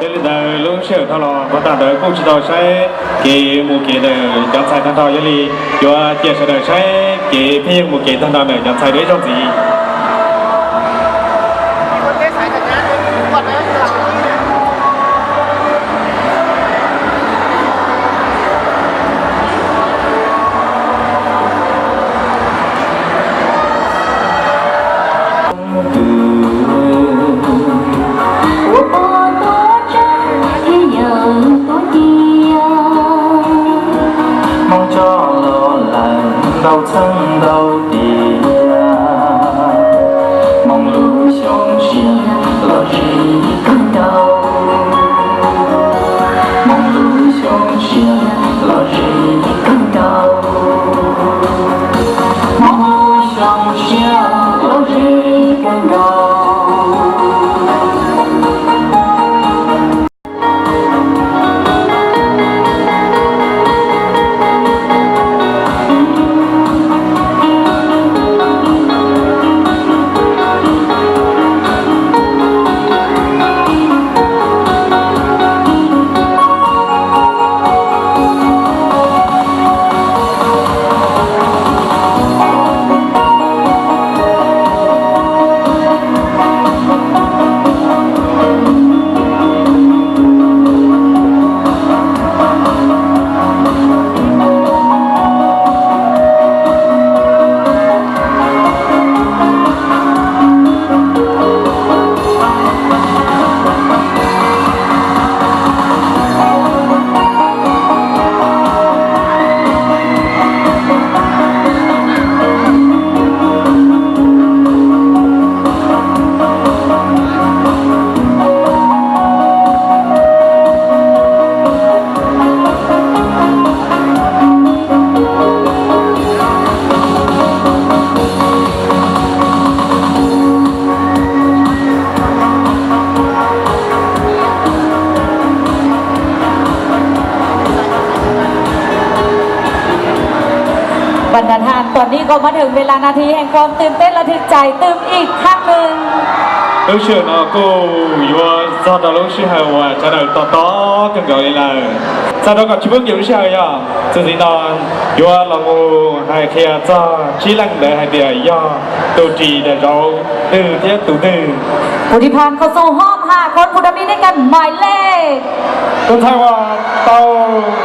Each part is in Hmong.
Yog li ntawd lub sij hawm dhau los tag ntawd kuj tsis tau saib kev mus kev ntawm cov ntxhais tag nrho, yog li yuav cia sawv daws saib kev pheej mus kev tag nrho ntawm cov ntxhais dua ib zaug ntxiv. Hmoob tso los lawm ntau txheej ntau tiam, Hmoob lub xyoo tshiab los ze kawg nkaus, Hmoob lub xyoo tshiab los ze kawg nkaus, Hmoob lub xyoo tshiab los ze kawg nkaus. Và đặt hàng, còn đi còn mất hưởng về làนาทีแห่งความตื่นเต้นระทึกใจ ตื่นอีกครั้งหนึ่ง. Lub sij hawm no kuj yuav txog rau lub sij hawm uas sawv daws tos tos kawg nkaus li lawm. Txog rau kom tsis pub nkim lub sij hawm, yog txuas ntxiv no yuav los mus hais qhia txog tsib leej ntawd hais tias yog tus ris daim zauv twg thiab tus twg.ผู้ที่ผ่านเข้าสู่รอบห้าคน ผู้ที่ได้แก่หมายเลข Tus ntxhais uas tau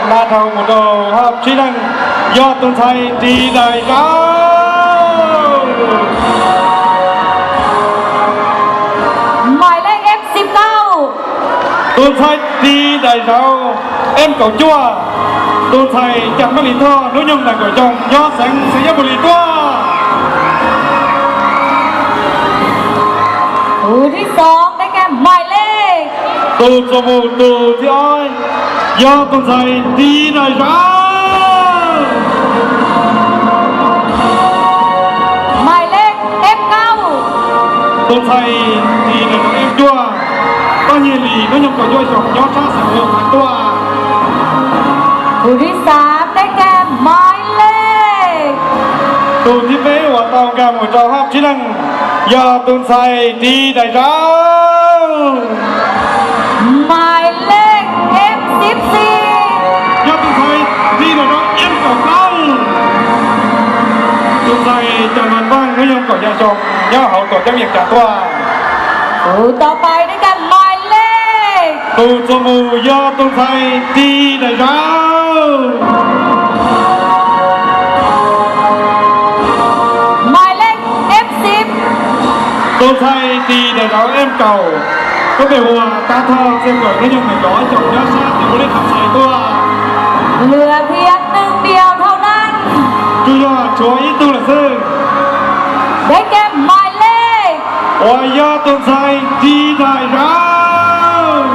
nqa dhau mus rau hauv tsib leej yog tus ntxhais ris daim zauv หมายเลข F สิบเก้า Tus ntxhais ris daim zauv F kaum cuaj, tus ntxhais Cam Mab Lis Thoj, hnub nyoog nees nkaum xyoo, nyob xeev Xeev Yaj Npus Lis tuaj. ผู้ที่สอง ได้แก่หมายเลข Tus txuas mus tus thib ob yog tus ntxhais ris daim zauv หมายเลข F เก้า Tus ntxhais ris daim zauv F cuaj, Paj Nyiag Lis, hnub nyoog kaum cuaj xyoo, nyob sab xeev Huas Maj tuaj. ผู้ที่สาม ได้แก่หมายเลข Tus thib peb uas tau nkag mus rau hauv tsib leej yog tus ntxhais ris daim zauv หมายเลข F สิบสี่ Yog tus ntxhais ris daim zauv F kaum plaub, tus ntxhais Cam Mas Npaj, hnub nyoog kaum xya xyoo, nyob hauv tuam ceeb Yees Cas tuaj. ผู้ต่อไป ได้แก่หมายเลข Tus txuas mus yog tus ntxhais ris daim zauv หมายเลข F สิบ Tus ntxhais ris daim zauv F kaum, koj pem hu ua Tab Thoj Txia Kawm, hnub nyoog nees nkaum ob xyoos, nyob sab xeev Hu Liab Kham Xais tuaj. เหลือเพียงหนึ่งเดียวเท่านั้น Tsuas yog tshuav ib tug lawm xwb ได้แก่หมายเลข uas yog tus ntxhais ris daim zauv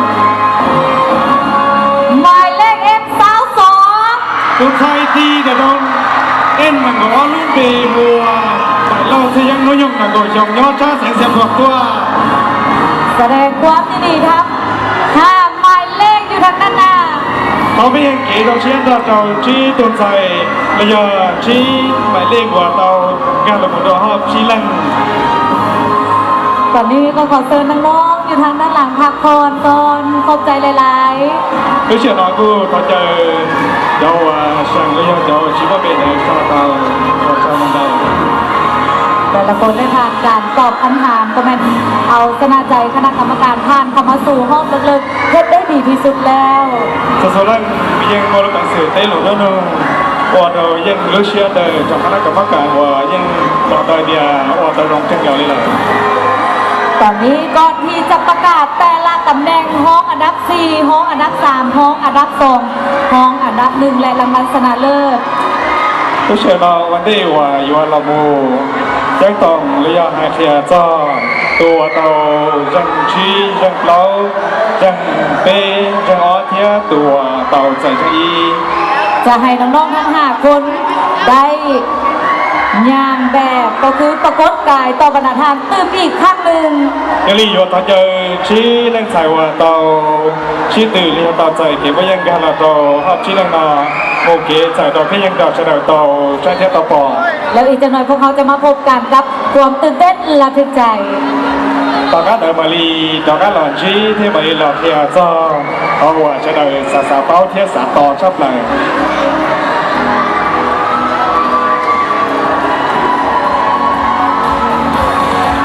หมายเลข F สามสอง Tus ntxhais ris daim zauv F nees nkaum ob, lub npe hu ua Maim Lauj Txhiaj Yeeb, hnub nyoog nees nkaum xyoo, nyob sab xeev Xia Phuam tuaj. แสดงความยินดีครับ ห้าหมายเลขอยู่ทางด้านหน้า Thov peb yeej kev zoo siab nrog rau tsib tus ntxhais los yog tsib maim lej uas tau nkag los mus rau hauv tsib leej. ตอนนี้ก็ขอเชิญน้องๆ ทางด้านหลังพักผ่อนก่อน ขอบใจหลายๆ Lub sij hawm no kuj thov caw cov uas seem los yog cov uas tsis muaj npe ntawd so tau, so tau ntawd. แต่ละคนได้ผ่านการตอบคำถาม ก็แม่นเอาชนะใจคณะกรรมการ ผ่านเข้ามาสู่รอบลึกๆ เฮ็ดได้ดีที่สุดแล้ว Txhua txhua leej yeej muaj lub peev xwm teb lus hnub nug ua rau yeej lub siab daws rau cov kab mab kas uas yeej los tau tias ua tau zoo kawg nkaus li lawm. ตอนนี้ก่อนที่จะประกาศแต่ละตำแหน่ง ห้องอันดับสี่ ห้องอันดับสาม ห้องอันดับสอง ห้องอันดับหนึ่ง และรางวัลชนะเลิศ Lub sij hawm no ua ntej uas yuav los mus ceeb toom los yog hais qhia txog tus uas tau zeeg tsib, zeeg plaub, zeeg peb, zeeg ob thiab tus uas tau txais zeeg ib จะให้น้องๆทั้งห้าคนได้ย่างแบบ ก็คือปรากฏกายต่อบรรณาธิการ ตื่มอีกครั้งหนึ่ง Yog li yuav thov caw tsib leej ntxhais uas tau sib tw los yog tau txais kev muaj yeej nkag los rau ob tsib leej no mus kev txais rau peb yeej rau sawv daws tau saib thiab tau pom. แล้วอีกสักหน่อยพวกเขาจะมาพบกันกับความตื่นเต้นระทึกใจ Tom qab ntawd mam li rov qab los ntsib thiab mam li los qhia txog qhov uas sawv daws xav xav paub thiab xav to tshaj plaws.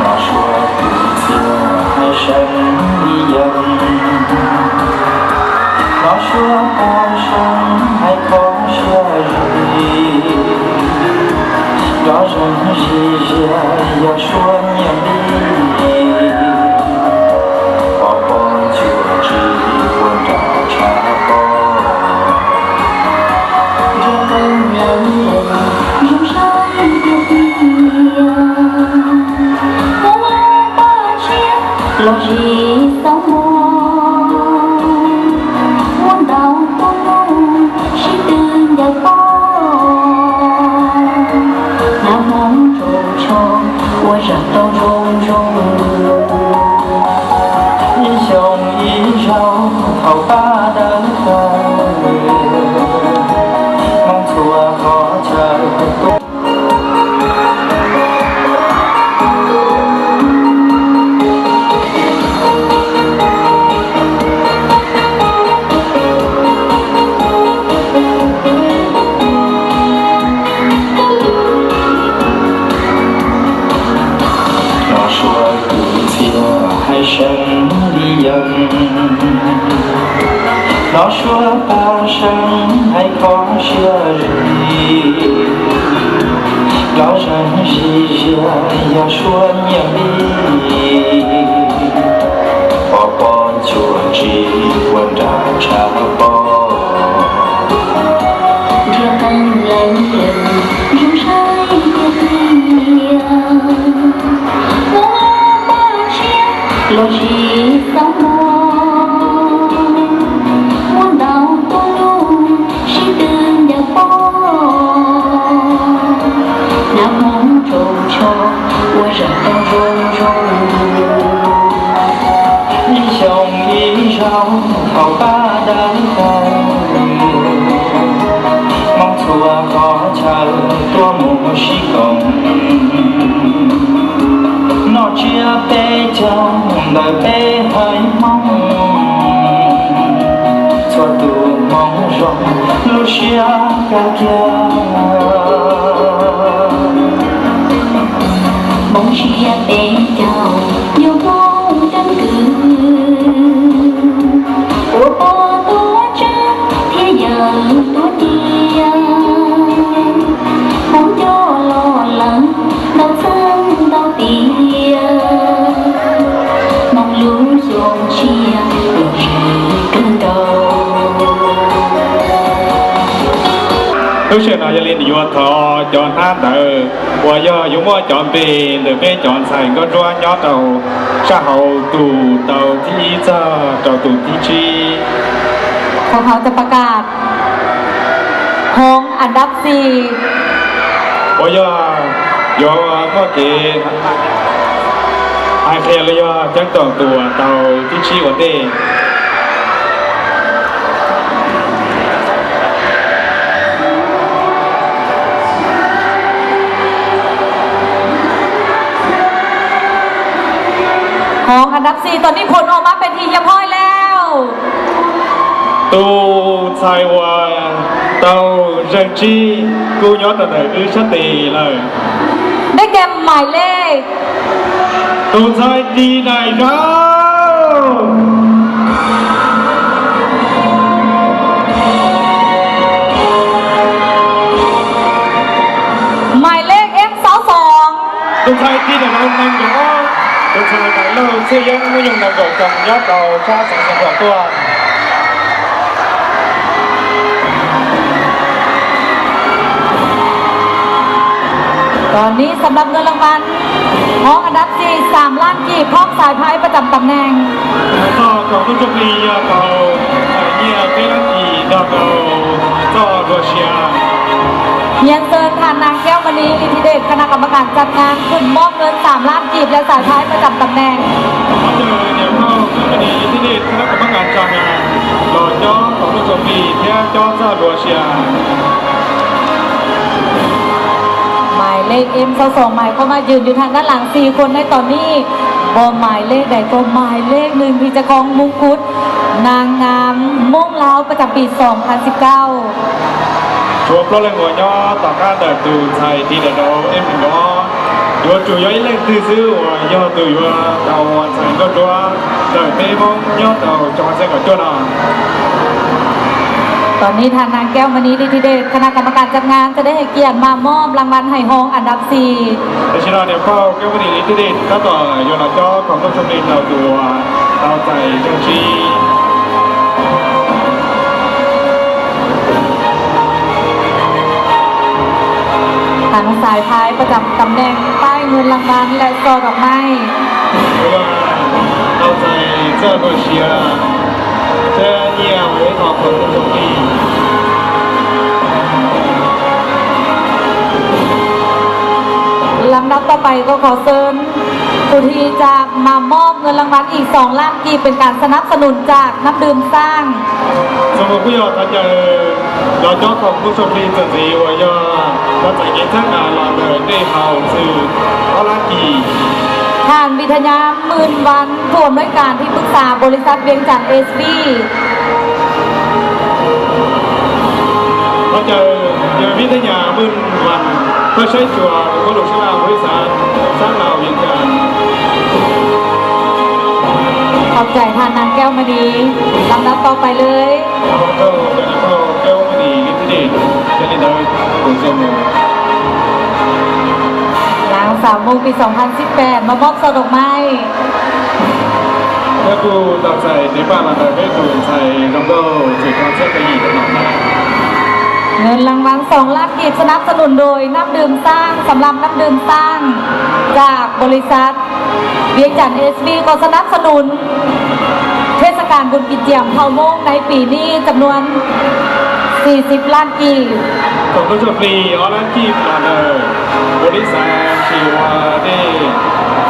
Nov suav tus txiaj hais seev li yees, nov suav pog seev hais kho siab zim, nrov zeeg zim ziag yog suav nyiam li, pov pog cuag tsis ua nram tshav pog. Nrog qee leej zoo saib tiag tiag, muab paj tsiab los zis xauv mog, muab ntaus tuaj nug sib tw ncaws pog, hnav hmoov tsaus tsho ua zam tau zoo zoo. Ib xyoos ib zaug thaum pab dawb tawg, Hmoob txhua qhov chaw tuaj. Nov suav tus txiaj hais seev li yees, nov suav pog seev hais kho siab zim, nrov zeeg zim ziag yog suav nyiam li, pov pog cuag tsis ua nram tshav pog. Nrog qee leej zoo saib tiag tiag, muab paj tsiab los zis xauv mog, muab ntaus tuaj nug sib tw ncaws pog, hnav hmoov tsaus tsho ua zam tau zoo zoo. Ib xyoos ib zaug thaum pab dawb tawg, Hmoob txhua qhov chaw tuaj mus sib koom, noj tsiab peb caug ntawm peb haiv Hmoob, txhua tus Hmoob zoo lub siab kawg kiag. Hmoob tsiab peb caug yog Hmoob keeb kwm, ua pog tuav tswv thiab yawm tuav cia, Hmoob coj los lawm ntau txheej ntau tiam, Hmoob lub xyoo tshiab lom zem kawg nkaus. Lub sij hawm no yog li nws yuav thov cov hnab ntawd uas yog yuav muaj cov npe ntawm peb cov ntxhais nkauj ntsuab nyob rau sab hauv tus tau thib ib txog rau tus thib tsib. พวกเขาจะประกาศห้องอันดับสี่ Uas yog yuav muaj kev hais qhia los yog ceeb toom tus uas tau thib tsib ua ntej. Hoob an อันดับสี่ ตอนนี้ผลออกมาเป็นที่เรียบร้อยแล้ว Tus ntxhais uas tau zeeg tsib kuj nyob rau ntawm wb sab tes lawm. ได้แก่หมายเลข Tus ntxhais ris daim zauv หมายเลข เอ็ม ซาวสอง Tus ntxhais ris daim zauv nees nkaum ob, tus ntxhais daim lauj txhiaj yeeb hnub nyoog nees nkaum xyoo nyob rau sab xeev Xeev Khuam tuaj. ตอนนี้สำหรับเงินรางวัล ห้องอันดับสี่ สามล้านกีบ พร้อมสายพายประจำตำแหน่ง Txoj khoom tub txoj plig yog tau nyiaj peb lab kis nrog rau txoj hlua sia. Hnyiab xwb tham นางแก้วมณี อิทธิเดช คณะกรรมการจัดงาน ขึ้นมอบเงิน สามล้านกีบ และสายพายประจำตำแหน่ง Cov niam phauj Kab Maj Nis Lis Thib Dej thab kab mab kas tsa nas los cob khoom tub txoj plig thiab cob txoj hlua sia. หมายเลข เอ็ม ซาวสอง หมายเข้ามายืนอยู่ทางด้านหลัง สี่ คนในตอนนี้ บ่หมายเลขใดก็หมายเลขหนึ่งที่จะครองมงกุฎนางงามม่วงลาวประจำปี สองพันสิบเก้า Tshuav plaub leeg uas nyob tom qab ntawm tus ntxhais ris daim zauv eb meem nkaus, yuav tsum yog ib leej twg xwb uas yog tus yuav tau ua ntxhais nkauj ntsuab ntawm peb Hmoob nyob rau xyoo ob txhiab kaum cuaj no. ตอนนี้ทางนางแก้วมณี อิทธิเดช คณะกรรมการจัดงาน จะได้ให้เกียรติมามอบรางวัลให้ห้องอันดับสี่ Tam sim no niam phauj Kab Maj Nis Lis Thib Dej tab tom yuav los cob khoom tub txoj plig rau tus uas tau txais yog tsib ทั้งสายพายประจำตำแหน่ง ป้ายเงินรางวัล และช่อดอกไม้ Tau txais txoj hlua sia thiab nyiaj ua ib qho khoom tub txoj plig. Lub nab toj pais ko khov xwb, kuv thi tsa mam mob ntawm las vas ib xoom laj kis pem kas xa nab xa nus tsa nab dwm xaj. Txhua mus kuj yog thov caw los cob khoom tub txoj plig txuas ntxiv uas yog tau txais kev txhawb nqa los ntawm dej haus txwm ob laj kis. Thas Vij Thas Nyas Mws Vas, Phum Naj Kas Thib Pwm Xas Npau Li Xas Viaj Cas Es Vij. Thov caw yawg Vij Thas Nyas Mws Vas thawj saib xyuas tus koj lus sab laj Npau Li Xas, sab Npau Viaj Cas. Khom cais thas nas Kev Mas Nis, lub nab toj pais lawm. Lub xya moo pis xoom has xib pem mas mob txoj doo maij. Thiab kuj tau txais tev paj los ntawm peb tus ntxhais zoo nkauj txwm tau txhiab peb yim tau los na. Ntawm las vas xoom laj kis xa nab xa nus ntawm nab dwm xaj, xam las nab dwm xaj, tsa Npau Li Xas Viaj Cas Es Vij kom xa nab xa nus thej xa kas npun kis ciam phau moob nais pis nij xam nuas xis xib laj kis. Khoom tub txoj plig ob laj kis los ntawm Npau Li Xas Sis Ua Dej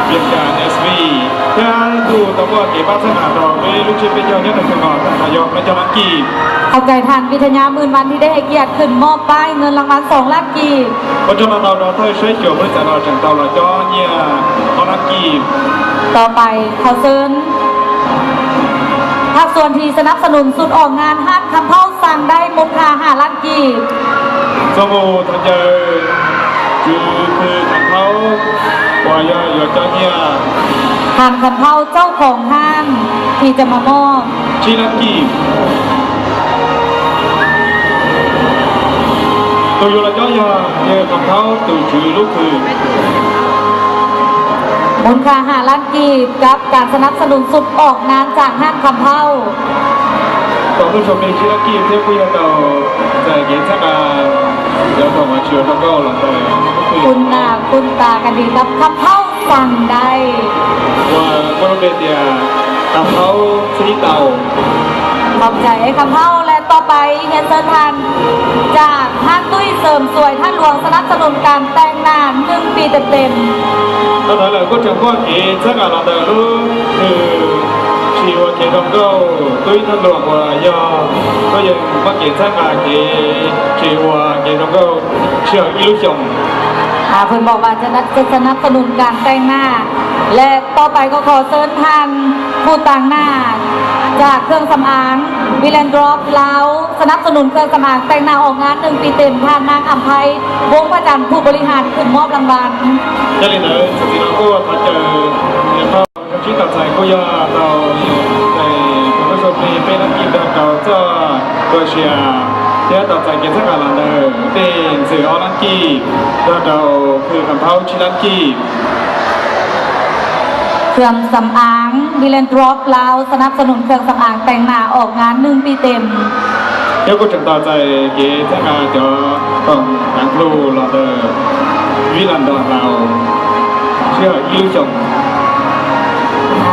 Viaj Cas Es Vij, thiab kuj tau muaj kev pab txhawb nqa rau peb lub tsiab peb caug nyob rau xyoo no tag nrho yog plaub caug laj kis. Khom cais thas Vij Thas Nyas Mws Vas Thib Dej Hais Kiam khwm mob paib ntawm las vas xoom laj kis. Ua tsaug ntau rau thawj saib xyuas Npau Li Xas no tseem tau los cob nyiaj ob laj kis. Tau pais khov xwb, thas xuas thi xa nab xa nus xum om ngas has kham phauj xas dai mus khas has laj kis. Txhua mus thov caw tswv khw kham phauj uas yog yuav cob nyiaj. Has kham phauj txauj khoom has thi tsa mas mob tsib laj kis. Tus yuav los cob yog yawg kham phauj tus tswv lub khw. Mus khas has laj kis kab kas xa nab xa nus xum om ngas tsa has kham phauj. Khoom tub txoj plig tsib laj kis thiab kuj yog tau txais kev txhawb nqa cov khoom uas tsis zoo nkauj los ntawm khun nas khun tas kas dis kab kham phauj xas dai uas muaj lub npe tias kham phauj txib tau. Khom cais kham phauj lawm tau pais nyiaj xwb thas tsa has tuj xeem xuais thas luas xa nab xa nus kas teem nas neeg pis tes pem. Tau thov lawm kuj tseem muaj kev txhawb nqa los ntawm lub khw Sis Ua Kev Zoo Nkauj Tuj Thas Luas uas yog koj yeej muaj kev txhawb nqa kev Sis Ua Kev Zoo Nkauj sij hawm ib lub xyoos. Phum Npau Vas xa nab xa nus kas teem nas Leh tau pais koj kho xwb than khu taag nam tsaam khw xam aav Vilendrov Laus, sab nab sas num khw xam aav teem nam ob ngaab nwg pi tem than naag am phais voob pha cam khu bri has khum mob laam vaam. Yog li ntawd txuas ntxiv no kuj thov caw niam pog sib tau txais kuj yog tau txais kuv lub xu plig peb lab kij nrog rau txoj tua sia thiab tau txais kev txhawb nqa los ntawm tej ntxwv ob lab kij nrog rau khw kam phaub tsib lab kij. Khw xam aav Vilendrov Laus, sab nab sas num khw xam aav teem nam ob ngaab nwg pi tem. Thiab kuj tseem tau txais kev txhawb nqa cov koom kaav plhu los ntawm Vilendrov Laus sij hawm ib lub xyoos.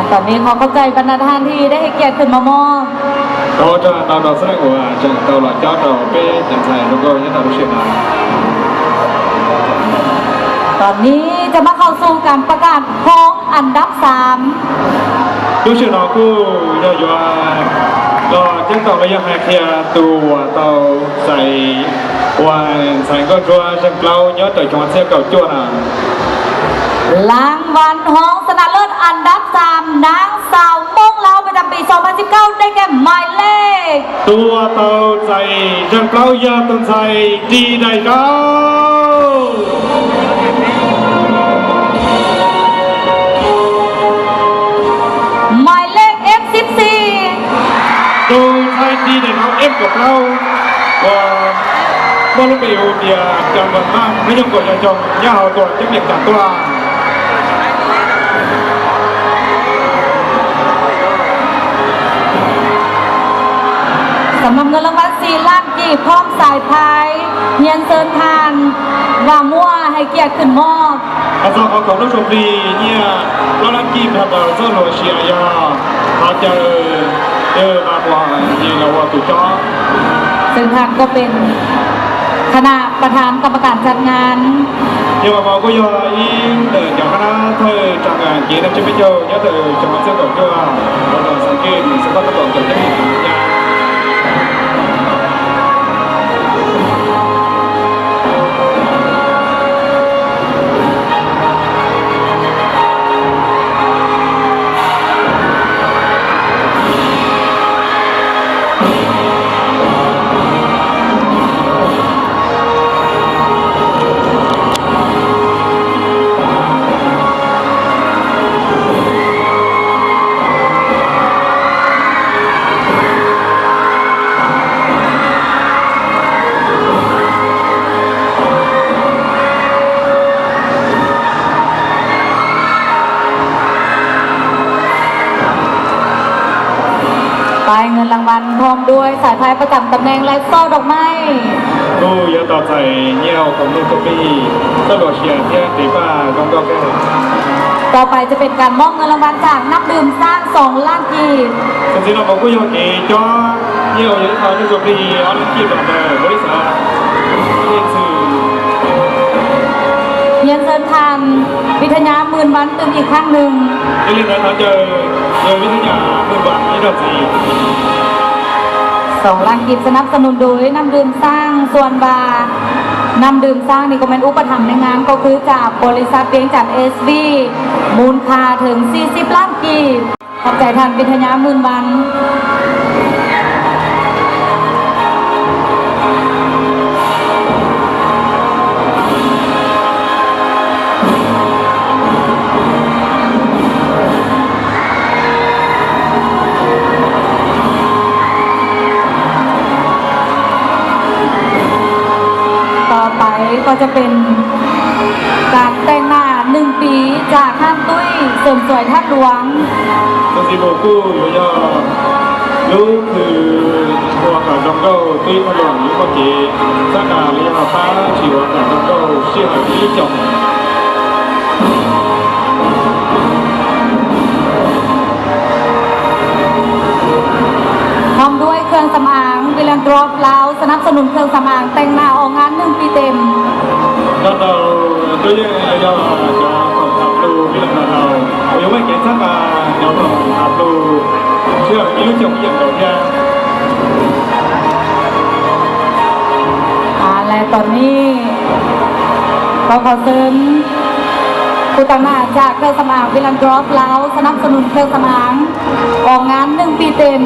Tom nej qhov koj cai pab nab tha thi dej hais kiag khwm mos mos. Thov ua tsaug ntau rau xab neej uas tseem tau los cob rau peb cov ntxhais zoo nkauj nyob rau lub sij hawm no. Tom nej cov mab khau xu kam pab kam khoob an dab xaam. Lub sij hawm no kuj yog yuav los ceeb toom los yog hais qhia tus uas tau txais uas ntxhais nkauj ntsuab zeeg plaub nyob rau xyoo ob txhiab kaum cuaj na. Laab vaam hoob sas nam lawj an dab xaam naab xaus moob laus pes tam pis xyoo ob txhiab kaum dej ke mais lej. Tus uas tau txais zeeg plaub yog tus ntxhais Ris Dais Zaub. Mais lej eb sib xis. Tus ntxhais Ris Dais Zaub eb kaum plaub uas muaj lub npe hu tias Cam Vam Maj, hnub nyoog kaum xya xyoo, nyob hauv tuam ceeb Vias Cas tuaj. Xam nam ntawm laaj vaam xis laaj kij phooj xais phais, nyiaj xwb than, vam muaj hais kiag khwm mos. Hais txog qhov koom lub xu plig nyiaj plaub lab kij nrog rau txoj hlua sia yog thov caw yawg Vam Muas Yis los ua tus cob. Xwm tham kuj peb คณะประธานกรรมการจัดงาน Yawg Vam Muas kuj yog ib ntawm cov qab nab thawj tsaa kev neeg tshiab peb caug nyob rau xyoo ob txhiab kaum cuaj, los rau xeev Kej, xeev Paj Toob Toom, cov ceeb neeg ya. Paib เงินรางวัล พร้อมด้วยสายพายประจำตำแหน่งและช่อดอกไม้ Kuj yuav tau txais nyiaj koom lub xu plig, txoj hlua sia thiab tes paj zoo nkauj kawg. ต่อไปจะเป็นการมอบเงินรางวัลจากน้ำดื่มสร้าง สองล้านกีบ Txuas ntxiv no kuj yog kev cob nyiaj uas yog ib qho lub xu plig ob lab kij los ntawm ua ib xav ib txwm. Nyiaj xwb than วิทยา หมื่นวัน ตึง อีกครั้งหนึ่ง Yog li ntawd thov caw yawg วิทยา หมื่นวัน ib zaug ntxiv. สองล้านกีบ สนับสนุนโดยน้ำดื่มสร้าง ส่วนว่าน้ำดื่มสร้างนี่ก็เป็นอุปถัมภ์ในงานก็คือจากบริษัทเวียงจันทร์ เอสวี มูลค่าถึง สี่สิบล้านกีบ ขอบใจท่าน วิทยา หมื่นวัน ต่อไปก็จะเป็นการแต่งหน้าหนึ่งปีจากท่านตุ้ยเสริมสวยธาตุหลวง Txuas ntxiv mus kuj yuav yog lub khw ua qhov zoo nkauj twb muaj lub kev sab kas li ho pab tsis ua qhov zoo nkauj sij hawm ib xyoos. Pom dua เครื่องสำอาง Villandrop Laos สนับสนุนเครื่องสำอางแต่งหน้าออกงานหนึ่งปีเต็ม Nrog rau twb yeej yog cov khoom tham plhu Villandrop Laos uas yuav muaj kev txhawb nqa cov khoom tham plhu sij hawm ib lub xyoos yeem nkaus thiab. Lais tom nej, koj kho xwb. Kuv tau nam tsa เครื่องสำอาง Vilan Drop แล้วสนับสนุนเครื่องสำอาง ออกงานหนึ่งปีเต็ม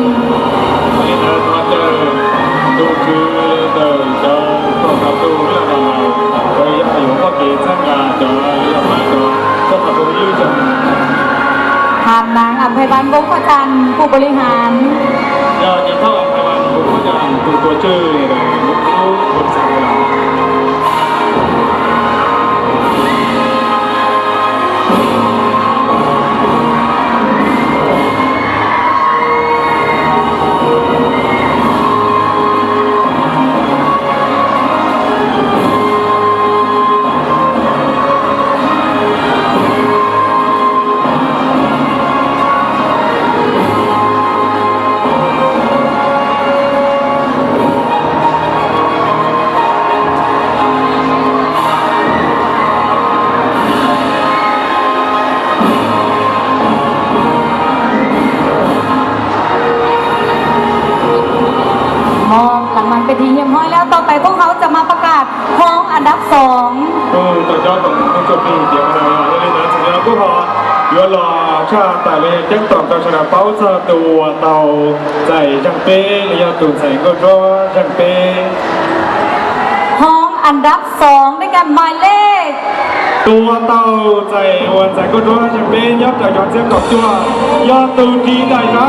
Tus tswv ntawm cov koom tus Vilan Drop, yog yuav muaj kev txhawb nqa cov yuav pab cov txoj koob tus ywj cov ท่านนางอำไพวัน วงศ์พระจันทร์ ผู้บริหาร Yog ces thoj Am Phai Vaj Voo Phaj Cam tus tuav tswv ntawm lub lub xav ntawd. Moj รางวัลเป็นที่เรียบร้อยแล้ว ต่อไปพวกเขาจะมาประกาศห้องอันดับสอง Kuj tau cob toom tus tswv plig tiav ko no, yog li ntawd txog no kuj ho yuav los tshaj tawm los yog ceeb toom rau sawv daws paub txog tus uas tau txais zeeg peb los yog tus ntxhais nkauj duab zeeg peb. ห้องอันดับสองด้วยกัน หมายเลข Tus uas tau txais ua ntxhais nkauj duab zeeg peb nyob rau xyoo ob txhiab kaum cuaj yog tus ris daim tauv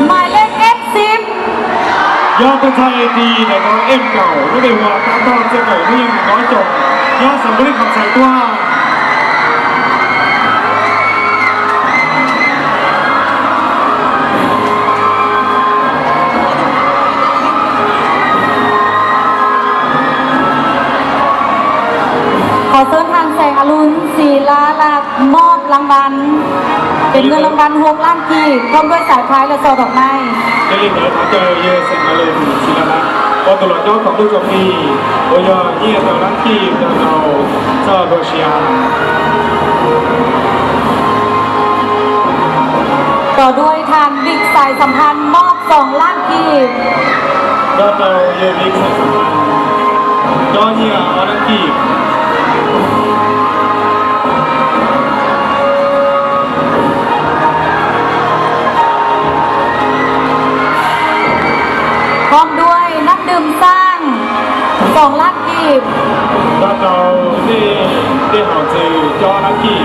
หมายเลข เอฟสิบ Yog tus ntxhais ris daim tauv M kaum, lub npe hu ua Tab Toj Txhiaj Kawm, hnub nyoog nees nkaum ob xyoos, nyob xeev Npub Lis Kham Xais tuaj. Khov xwb ท่าน แสงอรุณ ศรีลาลักษณ์ มอบรางวัล เป็นเงินรางวัลหกล้านกีบ พร้อมด้วยสายพานและซองดอกไม้ Yog li ntawd thov caw yawg Xeem Aluj Xilas Laj, tus los cob toom tus tswv plig, uas yog nyiaj rau lab kij rau rau txoj hlua siab.ต่อด้วย ท่าน วิก สายสัมพันธ์ มอบสองล้านกีบ Nrog rau yawg Lis Xais Xam Phas, cob nyiaj ob lab kij. Pom duaj น้ำดื่มซ่าง สองล้านกีบ Nrog rau tej haum ntxwv cob lab kij.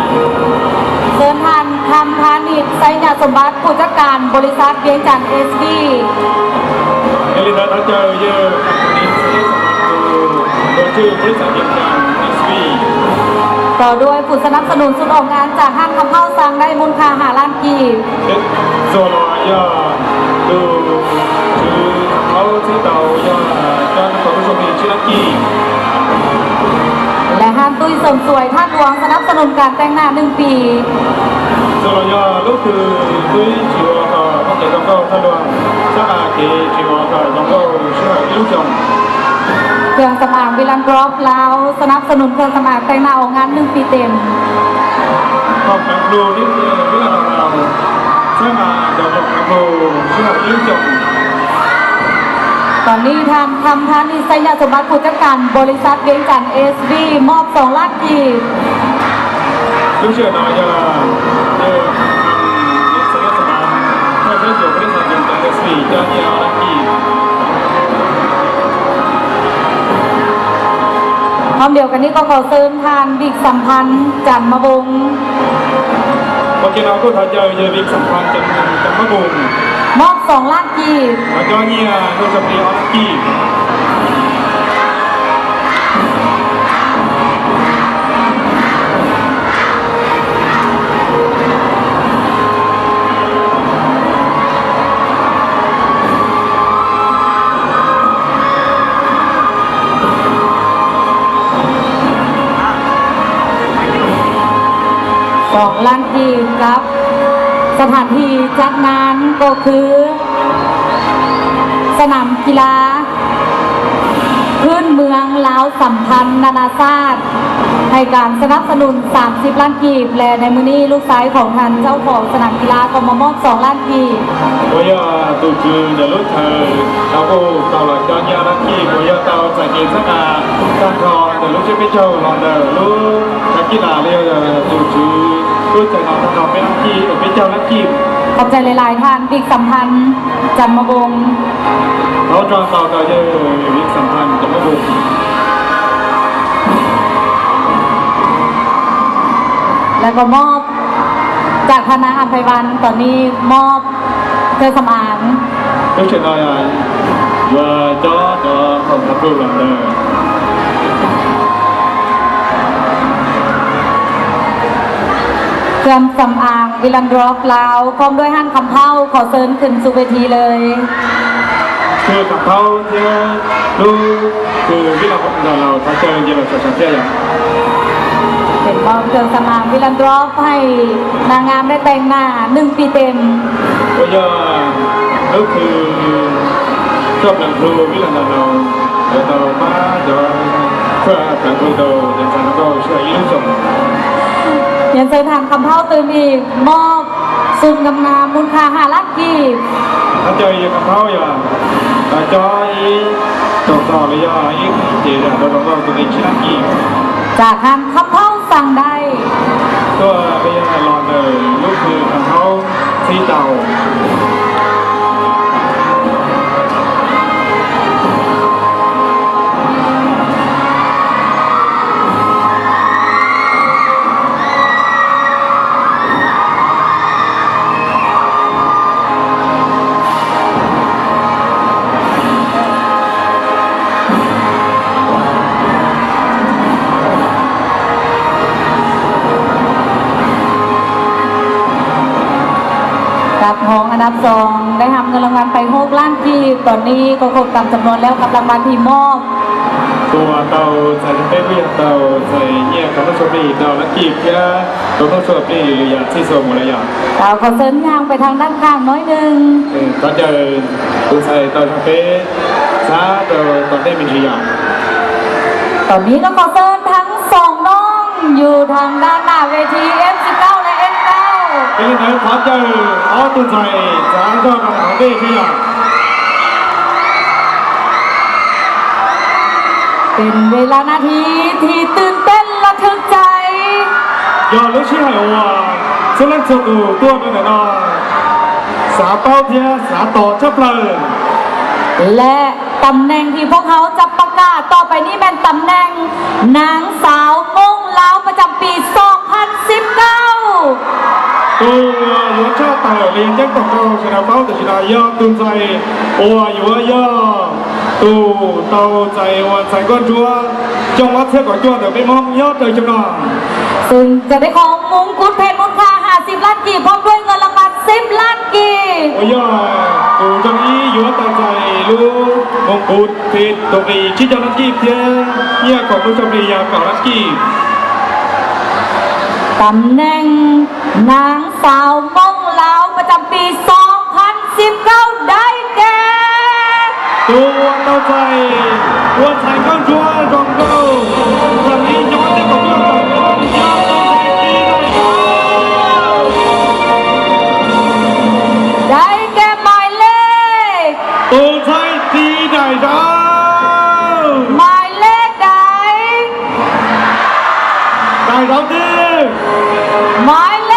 เชิญท่าน คำพานิช ไชยสมบัติ ผู้จัดการบริษัทเวียงจันทร์ เอสวี Yog li ntawd thov caw yawg Kam Pha Nis Xais Xam Phas, tus tuav tswv npawb xav Vias Cas S V. ต่อด้วยผู้สนับสนุนสุดออกงานจากห้างคำเผ่าสร้างได้มูลค่าห้าล้านกีบ Txuas los yog tus tswv thaub txib tau yog cob tus tswv plig tsib lab kij. และห้างตุ้ยเสริมสวยธาตุหลวง สนับสนุนการแต่งหน้าหนึ่งปี Txuas los yog lub twg twb tsis ua kom poj kev zoo nkauj thaj luag, sab qas kev tsis ua kom zoo nkauj sij hawm ib lub xyoos. เครื่องสำอาง วิลันกรอฟ ลาว สนับสนุนเครื่องสำอางแต่งหน้าออกงานหนึ่งปีเต็ม Khoom khav plhu tib si Vietnam Drop Laos, sab qas cov khoom khav plhu sij hawm ib lub xyoos. ตอนนี้ท่าน คำพานิช ไชยสมบัติ ผู้จัดการบริษัทเวียงจันทร์ เอสวี มอบสองล้านกีบ Lub sij hawm no yog yawg Kam Pha Nis Xais Xam Phas, thawj tswj plig npawb xav Vias Cas S V, cob nyiaj ob lab kij. Pom duaj นี้ก็ขอเชิญท่าน วิก สัมพันธ์ จันทร์มะวงศ์ Ua ke no kuj thov caw yawg Lis Xam Phas Cam Mab Npum มอบสองล้านกีบ los cob nyiaj tus tswv plig ob lab kij. Song lan kij กับ สถานที่จัดงาน ก็คือ สนามกีฬา พื้นเมืองลาวสัมพันธ์นานาชาติ ให้การสนับสนุน สามสิบล้านกีบ และในมื้อนี้ลูกชายของท่านเจ้าของสนามกีฬาก็มามอบ สองล้านกีบ Uas yog tus tswv ntawm lub chaw tau Kuj tau los cov nyiaj dab tsi uas yog tau txais kev txhab nas tag nrho ntawm lub tsiab peb caug los ntawm lub thav kij nas los yog tus tswv lub txais no tag nrho peb dab tsi, peb caug dab tsi. Khom txais lais lais than Vim Xam Than Cam Mab Voos. Thov tso tau rau yawg Vim Xam Than Cam Mab Voos. Lawv kom mob จากธนาคารไทยวัน ตอนนี้มอบเครื่องสำอาง Lub sij hawm no yuav cob cov khoom kham plug los ntawm เครื่องสำอาง Vilandrov แล้ว พร้อมด้วยฮั่นคำเฒ่า ขอเชิญขึ้นสู่เวทีเลย Kham Thau thiab lub kws Vib Las Nraus thov caw nce los saum tsev thiab yom. Để mong เครื่องสำอาง Vilandrov ให้นางงามได้แต่งหน้าหนึ่งปีเต็ม Uas yog lub kws txoj plees plhu Vib Las Nraus yuav tau pab cov txoj plees plhu tau cov ntxhais hluas nkauj sij hawm ib lub xyoos. Nhận giấy than kham thâu từ Mỹ มอบ Sum ngam ngam มูลค่าห้าล้านกีบ Thov caw yawg Kham Thau yog tau cob ib tog tog los yog ib cev zam rau hluas nkauj tus nqi tsib lab kis. จากฮั่นคำเฒ่าสั่งได้ Tuaj los yog los ntawm lub kws Kham Thau txhib tau. Cặp hóng อันดับสอง ได้รับเงินรางวัลไปหกล้านกีบ ตอนนี้ก็ครบตามจำนวนแล้วกับรางวัลที่มอบ Tus uas tau txais peb kuj yog tau txais nyiaj kab mob sua plig rau lab kis thiab kab mob sua plig lwm yam txhij xua mus lawm yom. ขอเชิญย่างไปทางด้านข้างน้อยหนึ่ง Thov caw tus txais tau zog peb txhab rau tom ntej me ntsis yom. ตอนนี้ก็ขอเชิญทั้งสองน้องอยู่ทางด้านหน้าเวที F สิบเก้า และ F เก้า Yog li ntawd thov caw ob tug ntxhais txav zog rau hauv ntej thiab yom. เป็นเวลานาทีที่ตื่นเต้นระทึกใจ Yog lub sij hawm uas txhua leej txhua tus tuaj rau ntawm no xav paub thiab xav tos tshaj plaws. และตำแหน่งที่พวกเขาจะประกาศต่อไปนี้เป็นตำแหน่งนางสาวม่งเล้าประจำปีสองพันสิบเก้า Tus uas yuav tshaj tawm los yog ceeb toom rau sawv daws paub tam sim no yog tus ntxhais uas yuav yog tus tau txais ua ntxhais nkauj ntsuab xyoo ob txhiab kaum cuaj ntawm peb Hmoob nyob rau xyoo no.ซึ่งจะได้ของมงกุฎเพชรมูลค่าห้าสิบล้านกีบ พร้อมด้วยเงินรางวัลสิบล้านกีบ Uas yog tus zoo ib yuav tau txais lub มงกุฎเพชร tus nqi tsib caug lab kij thiab nyiaj khoom lub txoj plig yog kaum lab kij. ตำแหน่งนางสาวม่งเล้าประจำปีสองพันสิบเก้าได้แก่ Tus uas tau txais ua ntxhais nkauj ntsuab zoo nkauj xyoo ib nyob thiab kaum cuaj ntawm peb Hmoob yog tus ntxhais Txiv Daim Zaum. ได้แก่หมายเลข Tus ntxhais Txiv Daim Zaum. หมายเลขใด Daim Zaum twg? หมายเล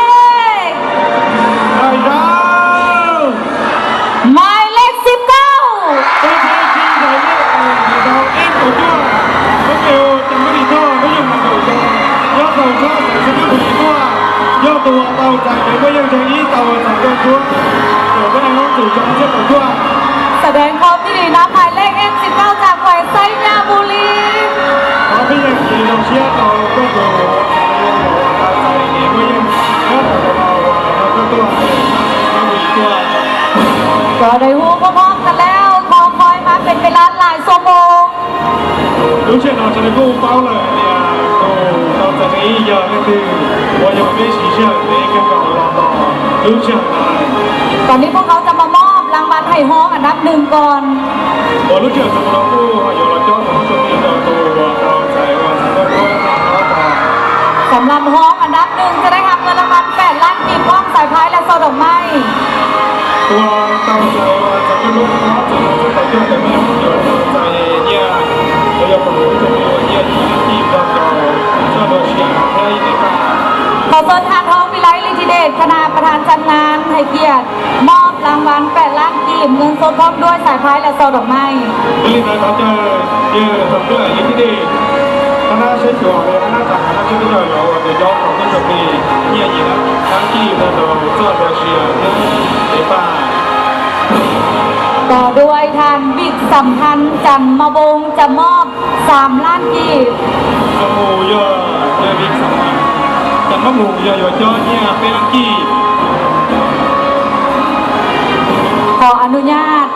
ข Daim Zaum. หมายเลขสิบเก้า Tus ntxhais Txiv Daim Zaum, Daim Zaum ib kaum cuaj, lub npe hu Cam Mab Lis Thoj, hnub nyoog nees nkaum xyoo, nyob saum sab xeev Xeev Khuam tuaj, yog tus uas tau txais kev muaj yeej xyoo ib tau ua ntxhais nkauj ntsuab ntawm peb Hmoob tus xyoo ob txhiab kaum cuaj. แสดงความยินดีนำหมายเลข F สิบเก้า จากแขวงไชยบุรี Thov peb yeej cia li zoo siab rau koj tus uas tau txais kev muaj yeej nyob rau ntawm no uas yog koj tuaj, Cam Mab Lis Thoj. ก็ได้ฮู้พร้อมๆกันแล้ว ขอคอยมาเป็นเวลาหลายชั่วโมง Lub sij hawm no sawv daws kuj paub lawm hais tias tus tau txais nqi ib yog leej twg, uas yog peb siv sij hawm peb kawg nkaus los tos lub sij hawm no. ก่อนที่พวกเขาจะมามอบรางวัลให้ฮองอันดับหนึ่งก่อน Uas lub sij hawm txog mus no kuj yuav los cob txog lub txoj kev rau tus uas tau txais ua ntxhais nkauj ntsuab los tos. สำหรับฮองอันดับหนึ่งจะได้รับเงินรางวัลแปดล้านกีบ พร้อมสายพายและช่อดอกไม้ Tus uas tau txais ua ntxhais nkauj ntsuab los tos txog mus no kuj yuav los ด้วยสายพายและซองดอกไม้ Yog li ntawd thov caw yawg tsoom kwv tij, thab nab seb xyuas, thab nab tag, thab nab seb peb cov uas tus coj thaum tub tso plig nyiaj yim nab kij ntawd rau txoj hlua sia thiab cev paj. ต่อด้วยท่าน วิกสัมพันธ์ จันทร์มะวงศ์ จะมอบ สามล้าน กีบ Txoj mus yog yawg Vij Xam Phas Cam Mab Mus yog yuav cob nyiaj peb lab kij. ขออนุญาต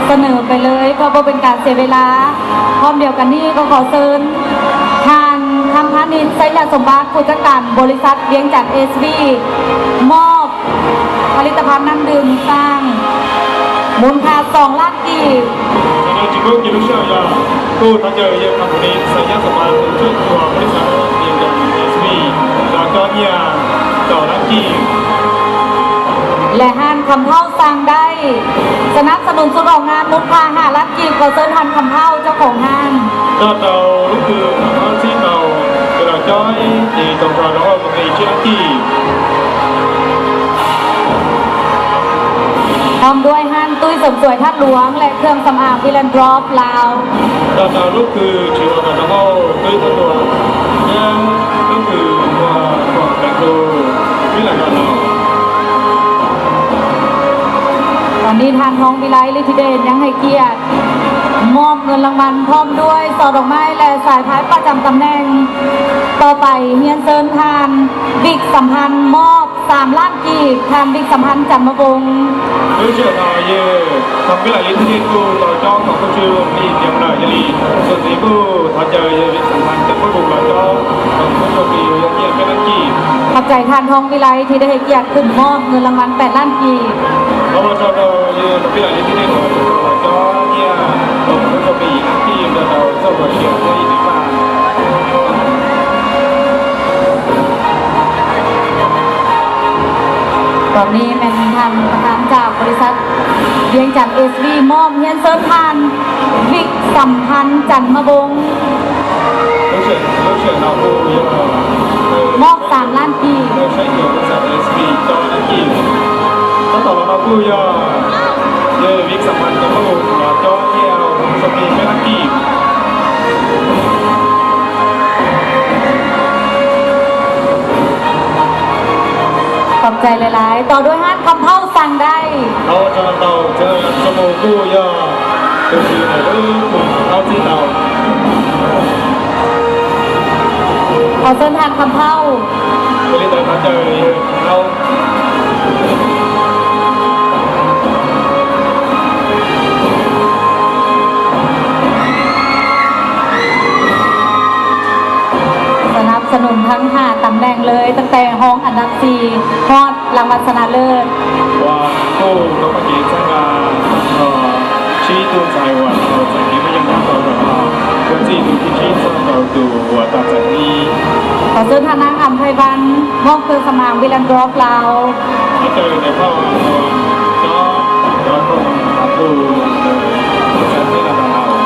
เสนอไปเลยเพื่อบ่เป็นการเสียเวลา พร้อมเดียวกันนี้ก็ขอเชิญ ท่าน คำพานิช ไชยสมบัติ ผู้จัดการบริษัทเวียงจันทร์ เอสวี มอบ ผลิตภัณฑ์น้ำดื่มสร้าง มูลค่า สองล้าน กีบ Tsis pub kiag lub sij hawm, kuj thov caw yawg Kham Nis Xais Nyab Xas Pas tus tswv ua pab xav tias yog S V los cob nyiaj kaum lab kij. และ ท่าน คำเฒ่า ซางได้ สนับสนุนชุดออกงาน มูลค่า ห้าล้าน กีบ ขอเชิญ ท่าน คำเฒ่า เจ้าของห้าง Nrog rau lub kws Kham Thab Txib Taus, ces los cob ib ce toog rog rau hauv koom tij tsib lab kij. พร้อมด้วย ท่าน ตุ้ยเสริมสวย ธาตุหลวง และเครื่องสำอาง Vilandrop ลาว Nrog rau lub kws tsis ua kom rau hauv Twb Thaj Tuam thiab lub kws ua kom rau hauv Twb Lam Noj Laus. ตอนนี้ ท่าน ทองวิไล ฤทธิเดช ยังให้เกียรติมอบเงินรางวัลพร้อมด้วยซองดอกไม้และสายพายประจำตำแหน่ง ต่อไป เฮียนเซิน ท่าน วิก สัมพันธ์ มอบ สามล้าน กีบ ท่าน วิก สัมพันธ์ จันทร์มะวงศ์ Lub sij hawm no yawg Thom Kib Lam Lis thiaj li kuj los cob kom kuj tsw li tiav lawm, yog li txuas ntxiv kuj thov caw yawg Vij Xam Phas Cam Mab Mus los cob kom kuj tsw li yog nyiaj peb lab kij. ขอบใจ ท่าน ทองวิไล ที่ได้ให้เกียรติขึ้นมอบเงินรางวัล แปดล้าน กีบ Thov ua tsaug rau yawg Thom Kib Lam Lis thiaj li los cob nyiaj kom kuj tsw li yim lab kij nrog rau txoj hlua sia thiab ib cev paj. ตอนนี้แม่น ท่าน ประธานจากบริษัทเวียงจันทร์ เอสวี มอบ เฮียนเซิน ท่าน วิก สัมพันธ์ จันทร์มะวงศ์ Lub sij hawm no kuj yog มอบ สามล้าน กีบ saib xyuas pab xav tias S V cob lab kij. Tab tom los no kuj yog yawg Vij Xam Phas Cam Mab Mus los cob nyiaj zoo li peb lab kij. ขอบใจหลายๆ ต่อด้วย ท่าน คำเฒ่า ซางได้ Thov ua tsaug ntau, txoj mus kuj yog tus tswv ntawm lub kws Kham Thab Txib Taus. ขอเชิญ ท่าน คำเฒ่า Yog li ntawd thov caw yawg Kham Thab สนับสนุนทั้งห้าตำแหน่งเลย ตั้งแต่รองอันดับสี่ ฮอดรางวัลชนะเลิศ Uas kuj tau pab kev txhawb nqa txog tsib tug ntxhais uas tau txais kev pab yeej nyob rau ntawm no, ua ntej tus thib tsib txog rau tus uas tau txais thib ib. ขอเชิญ ท่าน นาง อำไพวัน มอบเครื่องสำอาง Vilandrop ลาว Thov caw nais phauj Am Phai Vaj cob cov khoom tus txais thib ib los rau lawm.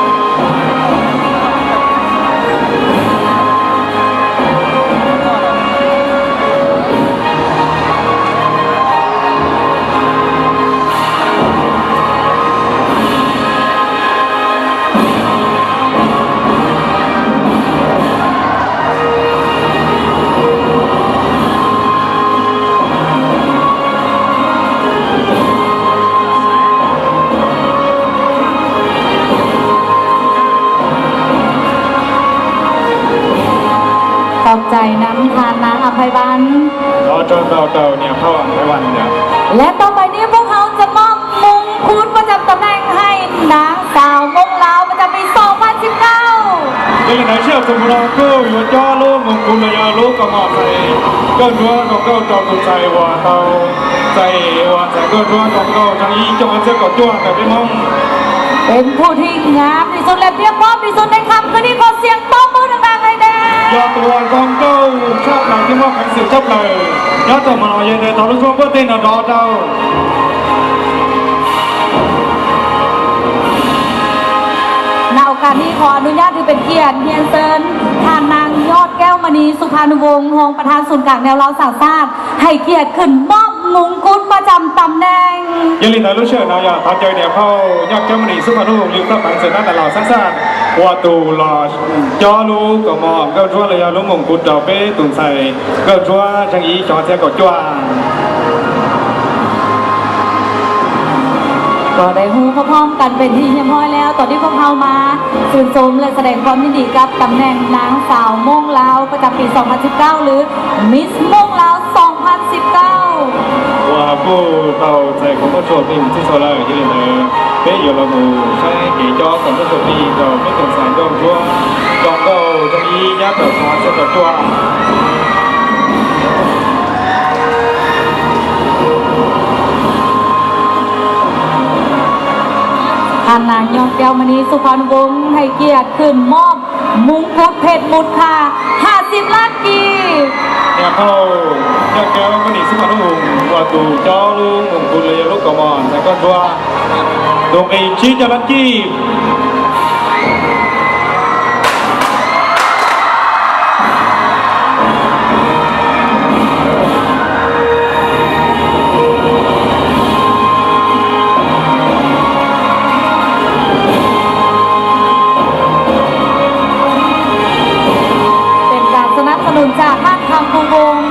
Khov cai nab tha nab Am Phai Vaj. Thov tsaug ntau rau niam phauj Am Phai Vaj. และต่อไปนี้พวกเขาจะมอบมงกุฎประจำตำแหน่งให้นางสาวมงลาวประจำปีสองพันสิบเก้า Yog li ntawd sij hawm txuas mus no kuj yuav cob lub moos kuv los yog lub kaus mom txais nkauj ntsuab zoo nkauj rau tus ntxhais uas tau txais uas txais nkauj ntsuab zoo nkauj xyoo ib txhiab kaum cuaj ntawm peb Hmoob. เป็นผู้ที่งามที่สุดและเพียบพร้อมที่สุดในค่ำคืนนี้ ขอเสียงตบมือดังๆ หน่อยนะ Yog tus uas zoo nkauj tshaj plaws thiab muaj peev xwm tshaj plaws nyob rau hmo no, yog li ntawd thov lub suab npuaj teg nrov nrov rau. ณ โอกาสนี้ขออนุญาตถือเป็นเกียรติเฮียนเชิญ ท่านนางยอดแก้วมณี สุภานุวงศ์ รองประธานศูนย์กลางแนวเราสร้างชาติ ให้เกียรติขึ้นมอบ Mub kub paj tsam tam neeg. Yog li ntawd lub sij hawm no yog thov caw niam phauj Nyob Keeb Mab Nim xub phav nub lwm thaj peev xwm tab tas los xab xaj ua tus los cob lub kaus mom nkauj ntsuab los yog lub mum kub rau peb tus ntxhais nkauj ntsuab zeej ib xyoo ob txhiab kaum cuaj. Có thể hô phóng viên cận về thì hiếm hoiแล้ว ตอนที่พวกเรามาชื่นชมและแสดงความยินดีกับตำแหน่งนางสาวม่วงลาวประจำปี สองพันสิบเก้า หรือ Miss ม่วงลาว สองพันสิบเก้า uas kuj tau txais koom txoj txhua plig mus txhij txhua lawm. Yog li ntawd peb yuav los mus saib kev cob koom txoj txhua plig rau peb tus ntxhais nkauj ntsuab zoo nkauj zoo ib nyob rau xyoo ob txhiab kaum cuaj. Tha nang Nyob Keeb Mab Nim xub phav nub ให้เกียรติขึ้นมอบมงกุฎเพชรมูลค่าห้าสิบล้านกีบ Niam phauj Nyob Keeb Mab Nim xub phav nub ua tus cob lub mum kub los yog lub kaus mom ntxhais nkauj ntsuab tus nqi tsib caug lab kij. Tình cảm สนับสนุนจากท่านคำภูวงศ์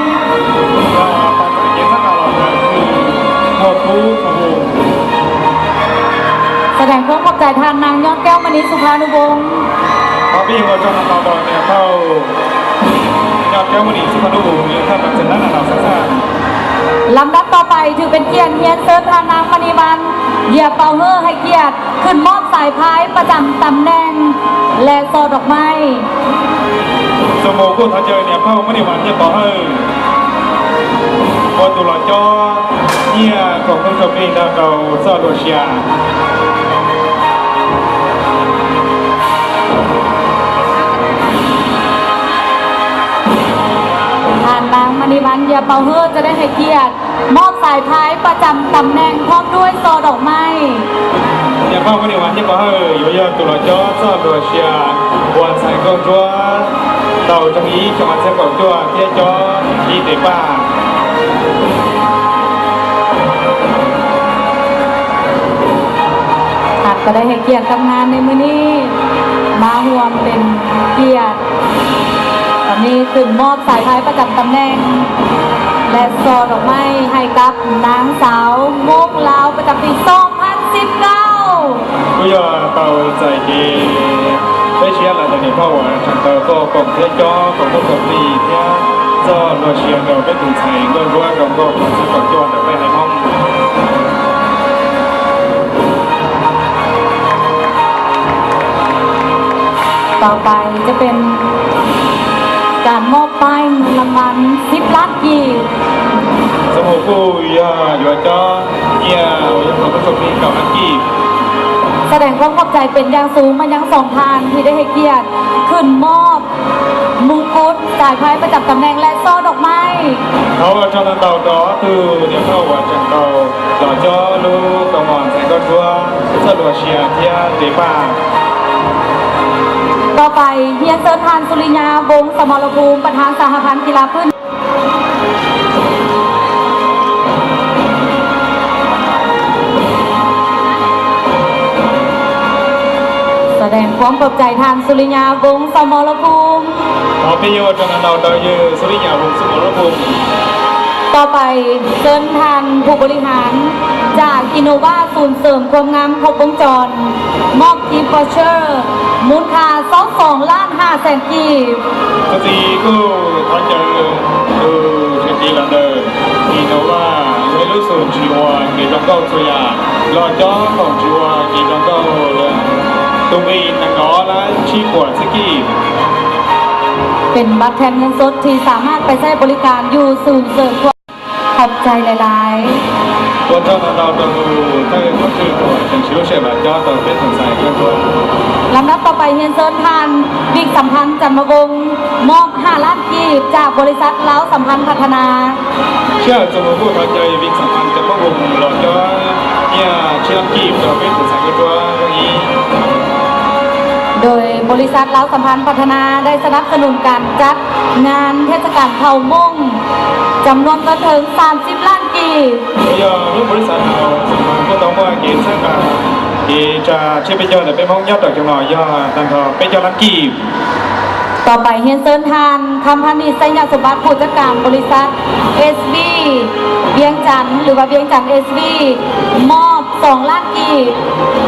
แสดงความขอบใจท่านนางยอดแก้วมณีสุภานุวงศ์ Thov peb yuav ua tsaug ntau ntau rau niam phauj Nyob Keeb Mab Nim xub phav nub lwm thaj peev xwm tab tas los xab xaj. Lắm đáp to pais thử pến kiệt hiến sơn than nang Mani Văn Diệp Bảo Hơ ให้เกียรติ ขึ้นมอบสายพายประจำตำแหน่ง และช่อดอกไม้ Xoo mus kuj thov caw niam phauj Mab Nim Vas Nyiaj Pov Hawj ua tus los cob nyiaj koom txoj txhua plig nrog rau txoj hlua xyuas. Tha nang Mani Văn Diệp Bảo Hơ จะได้ให้เกียรติ มอบสายพายประจำตำแหน่งพร้อมด้วยช่อดอกไม้ Niam phauj Mab Nim Vas Nyiaj Pov Hawj yuav yog tus los cob txoj hlua xyuas ua ntxhais nkauj ntsuab tau zoo ib xyoo ob txhiab kaum cuaj thiab cob ib tes paj. Hab ก็ได้ให้เกียรติกับงานในมื้อนี้ มาร่วมเป็นเกียรติ ตอนนี้ขึ้นมอบสายพายประจำตำแหน่ง และช่อดอกไม้ให้กับนางสาวม่วงลาวประจำปี สองพันสิบเก้า Kuj yog tau txais kev peb siab los ntawm niam phauj uas tseem tau tuaj koom thiab cob koom txoj koom plig thiab txoj hlua xyuas rau peb tus ntxhais nkauj ntsuab zoo nkauj ob txhiab kaum cuaj ntawm peb haiv Hmoob.ต่อไปจะเป็นการมอบป้ายเงินรางวัลสิบล้านกีบ Xoo mus kuj yog yuav cob nyiaj uas yog koom txoj txhua plig kaum lab kij. แสดงความขอบใจเป็นอย่างสูงมายังสองท่านที่ได้ให้เกียรติขึ้นมอบมงกุฎสายพายประจำตำแหน่งและช่อดอกไม้ Thov ua tsaug ntau ntau rau ob tug niam phauj uas tseem tau los cob lub kaus mom ntxhais nkauj ntsuab txoj hlua xyuas thiab tes paj.ต่อไป เฮียนเชิญท่าน สุริยา วงศ์สมรภูมิ ประธานสหพันธ์กีฬาพื้น แสดงความขอบใจท่าน สุริยา วงศ์สมรภูมิ Thov peb yuav ua tsaug ntau ntau rau yawg Suliya Vungsumorapum. ต่อไป เชิญท่านผู้บริหารจาก Innova ศูนย์เสริมความงามครบวงจร มอบ gift voucher มูลค่า สองล้านห้าแสน กีบ Txuas ntxiv kuj thov caw tus tswv tij los ntawm Innova, ib lub xum tsis ua kev zoo nkauj txhua yam, los cob koom tsis ua kev zoo nkauj lawm, tus nqi nees nkaum ob lab tsib puas txhiab kij. เป็นบัตรแทนเงินสดที่สามารถไปใช้บริการอยู่ศูนย์เสริมความ ขอบใจหลายๆ Ua tsaug ntau ntau rau tus thawj huab tais uas tseem siv lub sij hawm los cob rau peb tus ntxhais nkauj ntsuab. ลำดับต่อไป เฮียนเชิญท่าน วิก สัมพันธ์ จันทร์มะวงศ์ มอบ ห้าล้าน กีบ จากบริษัท เล้าสัมพันธ์พัฒนา Sij hawm txuas mus kuj thov caw Vik Xam Phas Cam Mab Voos los cob nyiaj tsib lab kij rau peb tus ntxhais nkauj ntsuab ib. โดยบริษัท เล้าสัมพันธ์พัฒนา ได้สนับสนุนการจัดงานเทศกาลเผ่ามงจำนวนเงินถึง สามสิบล้าน Yog lub npaus lis xav no kuj tau muaj kev txhawb nqa kev tsa tsiab peb caug ntawm peb Hmoob nyob rau xyoo no yog tag nrho peb caug lab kib. ต่อไปเฮียเซินทาน คำพันธ์นิตไซยสมบัติ ผู้จัดการบริษัท เอสวี เวียงจันทน์ หรือว่าเวียงจันทน์ เอสวี มอบ สองล้านกีบ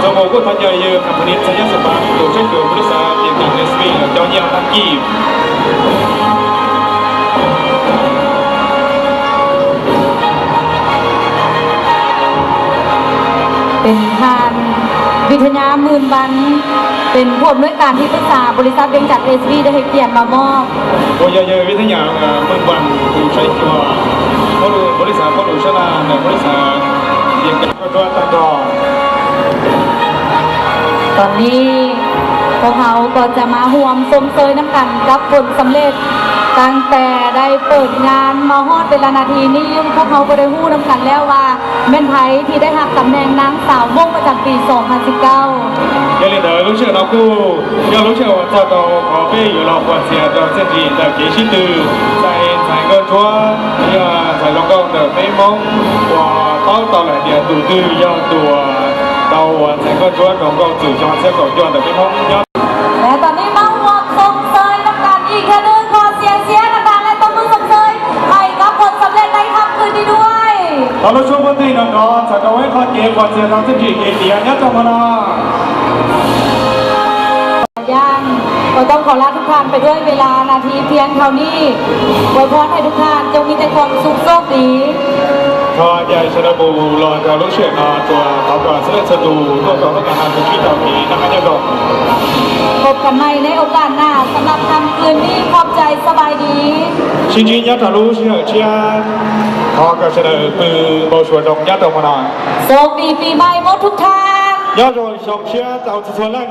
Txog mus kuj thov caw yawg Kam Phas Nis Txhais Yaj Xas Pas tus tswj kws npaus lis xav Vias Cas Es Vis los coj nyiaj ob lab kib. เป็นท่านวิทยา หมื่นวัน เป็นผู้อำนวยการที่ปรึกษาบริษัทเวียงจันทน์ เอสวี ได้ให้เกียรติมามอบ Kuj yog yawg Vij Thaj Nyas Mws Vas tus saib xyuas npaus lis xav, npaus lis xav ntawm npaus lis xav Vias Cas Nkauj Ntsuab tag nrho. ตอนนี้พวกเขาก็จะมาร่วมชมเชยน้ำกันกับผลสำเร็จ ตั้งแต่ได้เปิดงานมาฮอดเวลานาทีนี้ พวกเขาก็ได้ฮู้นำกันแล้วว่าแม่นไผที่ได้รับตำแหน่งนางสาวมงประจำปี สองพันสิบเก้า Yog li ntawd lub sij hawm no kuj yog lub sij hawm uas txog rau qhov peb yuav los quas txias rau txiaj ntsig ntawm kev sib tw, ntxhais Nkauj Ntsuab, yog ntxhais hluas nkauj ntawm peb Hmoob uas paub tau lawm tias tus twg yog tus uas tau ua ntxhais Nkauj Ntsuab rau nkauj txwm xyoo ob txhiab kaum cuaj ntawm peb Hmoob nyob และตอนนี้มาร่วมชมเชยน้ำกันอีกเทื่อหนึ่ง ขอเสียงเชียร์ดังๆ และตบมือชมเชยให้กับผลสำเร็จในค่ำคืนนี้ด้วย Thov lub suab puab tig nrov nrov txhawm rau ib qho kev quas txias rau txiaj ntsig kev tiav nyob rau hmo no. ยัง ก็ต้องขอลาทุกท่านไปด้วยเวลานาทีเพียงเท่านี้ อวยพรให้ทุกท่านจงมีแต่ความสุขโชคดี Thov caw sawv daws mus los rau lub sij hawm no tsuas thov kom sawv daws txhua tus tuaj rau lub kav no tsuas sib tau kev noj qab nyob zoo พบกันใหม่ในโอกาสหน้า สำหรับค่ำคืนนี้ ขอบใจ สบายดี Sib ntsib nyob rau lub sij hawm tshiab. Thov kom sawv daws pw npau suav zoo nyob rau hmo no. โชคดีปีใหม่ทุกท่าน Nyob zoo xyoo tshiab rau txhua txhua leej.